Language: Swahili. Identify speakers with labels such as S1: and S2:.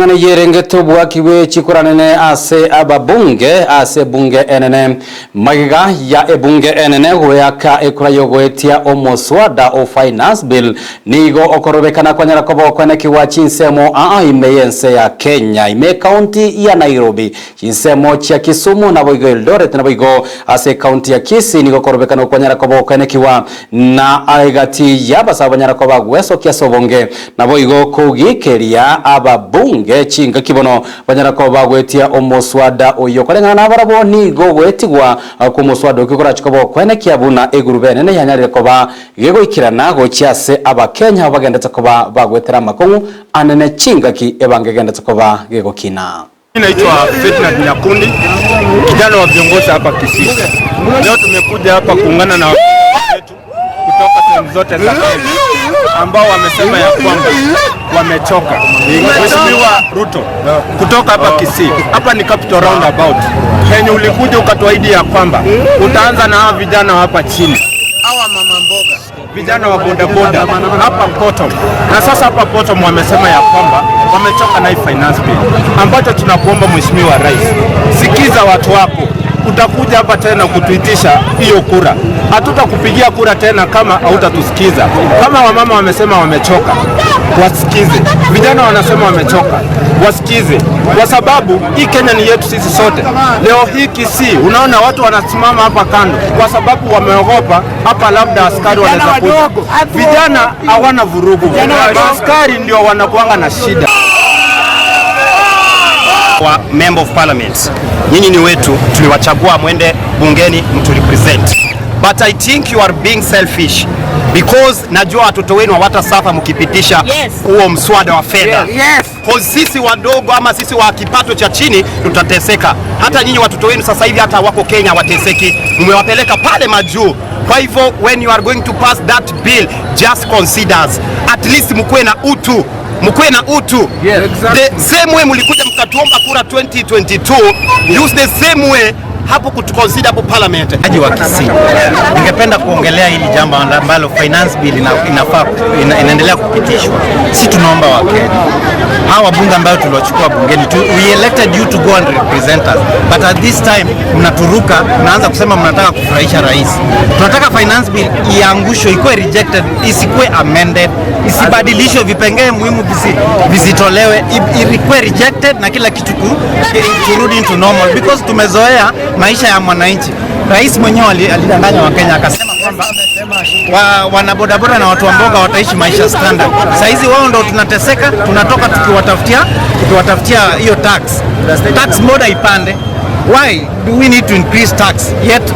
S1: Ng'ana yerengete obwaki bwe chikoranene ase ababunge ase bunge enene magiga ya ebunge enene goyaka ekura yogoetia omoswada o finance bill nigo okorobekana kwanyara koba okwenekiwa chinsemo aa ime yense ya Kenya ime county ya Nairobi, chinsemo chia Kisumu naboigo Eldoret naboigo ase county ya Kisii nigo okorobekana okwanyara koba okwenekiwa na aegati yabasaba banyara koba gwesokia ase obonge naboigo kogikeria ababunge chingaki bono banyara koba bagwetia omoswada oyo koreng'ana nabarabwo nigo gwetigwa kwa omoswada okio korachi koba okwenekia buna egurube enene yanyarire koba gegoikirana gochia ase abakenya bagendete koba bagwetera amakong'u anene chingaki ebange egendete koba gegokina.
S2: Mimi naitwa Ferdinand Nyakundi, kijana wa viongozi hapa Kisii. Leo tumekuja hapa kuungana na wetu kutoka sehemu zote za Kenya ambao wamesema ya kwamba wamechoka. Mheshimiwa Ruto, kutoka hapa Kisii, hapa ni Capital Roundabout penye ulikuja ukatuahidi ya kwamba utaanza na hawa vijana hapa chini, hawa mama mboga, vijana wa bodaboda hapa Potom. Na sasa hapa Potom wamesema ya kwamba wamechoka na hii finance bill, ambacho tunakuomba Mheshimiwa Rais, sikiza watu wako. Utakuja hapa tena kutuitisha hiyo kura, hatutakupigia kura tena kama hautatusikiza. Kama wamama wamesema wamechoka, wasikize. Vijana wanasema wamechoka, wasikize, kwa sababu hii Kenya ni yetu sisi sote. Leo hii Kisii, unaona watu wanasimama hapa kando kwa sababu wameogopa hapa, labda askari wanaweza kuja. Vijana hawana vurugu, askari ndio wanakuanga na shida.
S3: Wa member of parliament, nyinyi ni wetu, tuliwachagua mwende bungeni mtu represent, but I think you are being selfish because najua watoto wenu hawatasuffer mkipitisha huo mswada wa fedha. Cause sisi wadogo ama sisi wa kipato cha chini tutateseka. Hata nyinyi watoto wenu sasa hivi hata wako Kenya wateseki, mmewapeleka pale majuu. Kwa hivyo when you are going to pass that bill, just consider us. At least mkuwe na utu, mkuwe na utu. The same way mlikuja mkatuomba kura 2022, use the same way hapo kutuconsider hapo parliament.
S4: Haji wa Kisii, ningependa kuongelea hili jambo ambalo finance bill inaendelea kupitishwa. Si tunaomba Wakenya hawa wabunge ambayo tuliwachukua bungeni tu, we elected you to go and represent us, but at this time mnaturuka, mnaanza kusema mnataka kufurahisha rais. Tunataka finance bill iangushwe, ikuwe rejected, isikuwe amended, isibadilishwe, vipengee muhimu visitolewe, ikuwe rejected na kila kitu turudi into normal because tumezoea maisha ya mwananchi. Rais mwenyewe alidanganya Wakenya akasema kwamba wanabodaboda na watu wa mboga wataishi maisha standard. Saa hizi wao ndo tunateseka, tunatoka tukiwatafutia hiyo tax. Tax moda ipande. Why do we need to increase tax yet